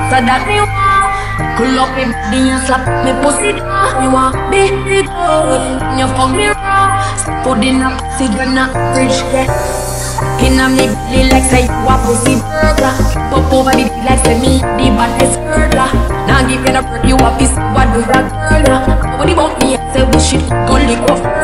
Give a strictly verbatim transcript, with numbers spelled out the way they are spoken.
Sadak mi wa. Pull up mi body and slap mi pussy down. Mi wa be good. You fuck me raw. Put in a pussy when a rich get. Inna mi belly like say you a pussy burglar. Pop over the dick like say me the baddest burglar. Now give me a break, you a piece of bad girl. Nobody want me, I say this shit go lick off.